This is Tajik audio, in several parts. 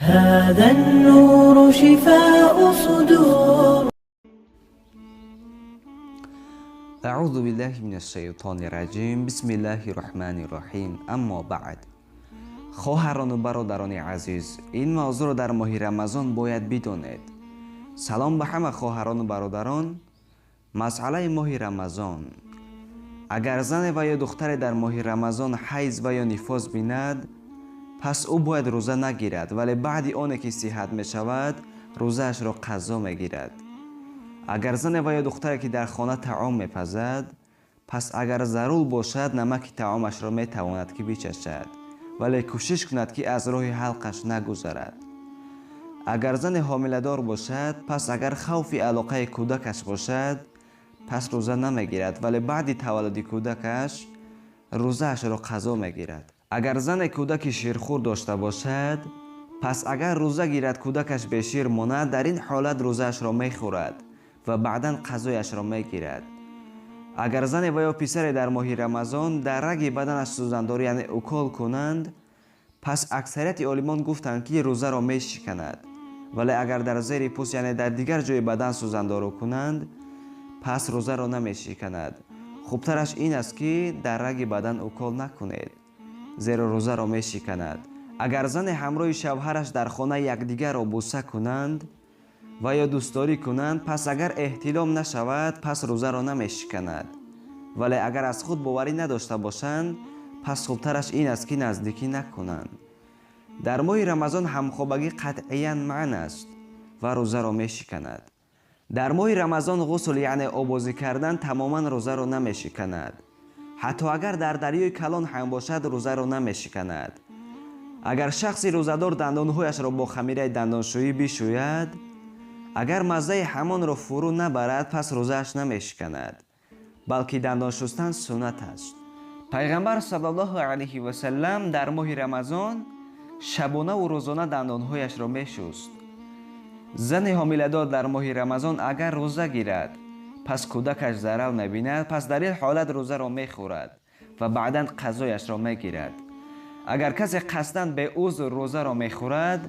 هذا النور شفاء صدور. أعوذ بالله من الشیطان الرجیم. بسم الله الرحمن الرحیم. اما بعد، хоҳарону бародарони азиз, ин мавзӯъро дар моҳи Рамазон бояд бидонед. Салом ба ҳама хоҳарону бародарон. Масъалаи моҳи Рамазон. Агар зане ва ё духтаре дар моҳи Рамазон ҳайз ва ё нифос бинад, пас ӯ бояд рӯза нагирад, вале баъди оне ки сиҳат мешавад, рӯзаашро қазо мегирад. Агар зане ва ё духтаре ки дар хона таом мепазад, пас агар зарур бошад, намаки таомашро метавонад ки бичашад, вале кӯшиш кунад, ки аз роҳи ҳалқаш нагузарад. Агар зане ҳомиладор бошад, пас агар хавфи алоқаи кӯдакаш бошад, пас рӯза намегирад, вале баъди таваллуди кӯдакаш рӯзаашро қазо мегирад. Агар зане кӯдаки ширхӯр дошта бошад, пас агар рӯза гирад, кӯдакаш бешир монад, дар ин ҳолат рӯзаашро мехӯрад ва баъдан қазояшро мегирад. Агар зане ва ё писаре дар моҳи Рамазон дар раги баданаш сӯзандорӣ, яъне укол кунанд, пас аксарияти олимон гуфтанд, ки рӯзаро мешиканад, вале агар дар зери пӯст, яъне дар дигар ҷои бадан сӯзандору кунанд, пас рӯзаро намешиканад. Хубтараш ин аст, ки дар раги бадан укол накунед, зеро рӯзаро мешиканад. Агар зане ҳамроҳи шавҳараш дар хона якдигарро бӯса кунанд ва ё дӯстдорӣ кунанд, пас агар эҳтилом нашавад, пас рӯзаро намешиканад, вале агар аз худ боварӣ надошта бошанд, пас хубтараш ин аст, ки наздикӣ накунанд. Дар моҳи Рамазон ҳамхобагӣ қатъиян манъ аст ва рӯзаро мешиканад. Дар моҳи Рамазон ғусл, яъне обозӣ кардан, тамоман рӯзаро намешиканад. Ҳатто агар дар дарёи калон ҳам бошад, рӯзаро намешиканад. Агар шахси рӯзадор дандонҳояшро бо хамираи дандоншӯӣ бишӯяд, агар маззаи ҳамонро фурӯ набарад, пас рӯзааш намешиканад, балки дандон шустан суннат аст. Пайғамбар саллаллоҳу алайҳи васаллам дар моҳи Рамазон шабонаву рӯзона дандонҳояшро мешуст. Зани ҳомиладор дар моҳи Рамазон агар рӯза гирад, пас кӯдакаш зарар мебинад, пас дар ин ҳолат рӯзаро мехӯрад ва баъдан қазояшро мегирад. Агар касе қасдан беузр рӯзаро мехӯрад,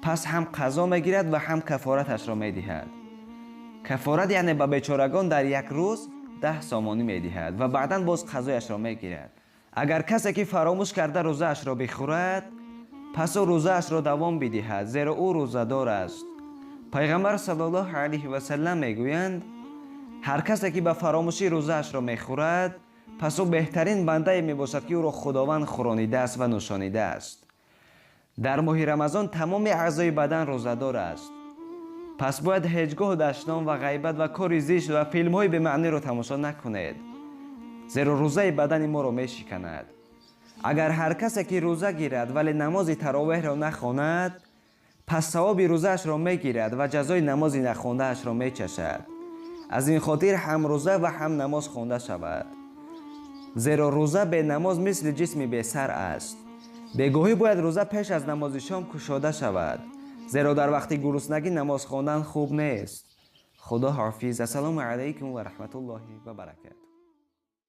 пас ҳам қазо мегирад ва ҳам кафораташро медиҳад. Кафорат, яъне ба бечорагон дар як рӯз 10 сомонӣ медиҳад ва баъдан боз қазояшро мегирад. Агар касе ки фаромӯш карда рӯзаашро бихӯрад, пас ӯ рӯзаашро давом бидиҳад, зеро ӯ рӯзадор аст. Пайғамбар саллаллоҳу алайҳи васаллам мегӯянд: ҳар касе ки ба фаромӯшӣ рӯзаашро мехӯрад, пас ӯ беҳтарин бандае мебошад, ки ӯро Худованд хӯронидааст ва нӯшонидааст. Дар моҳи Рамазон тамоми аъзои бадан рӯзадор аст, пас бояд ҳеҷ гоҳ дашном ва ғайбат ва кори зишт ва филмҳои бемаъниро тамошо накунед, зеро рӯзаи бадани моро мешиканад. Агар ҳар касе ки рӯза гирад, вале намози таровеҳро нахонад, пас савоби рӯзаашро мегирад ва ҷазои намози нахондаашро мечашад. Аз ин хотир ҳам рӯза ва ҳам намоз хонда шавад, зеро рӯза бенамоз мисли ҷисми бесар аст. Бегоҳӣ бояд рӯза пеш аз намози шом кушода шавад, зеро дар вақти гуруснагӣ намоз хондан хуб нест. Худо ҳофиз. Ассалому алайкум ва раҳматуллоҳи ва баракатуҳ.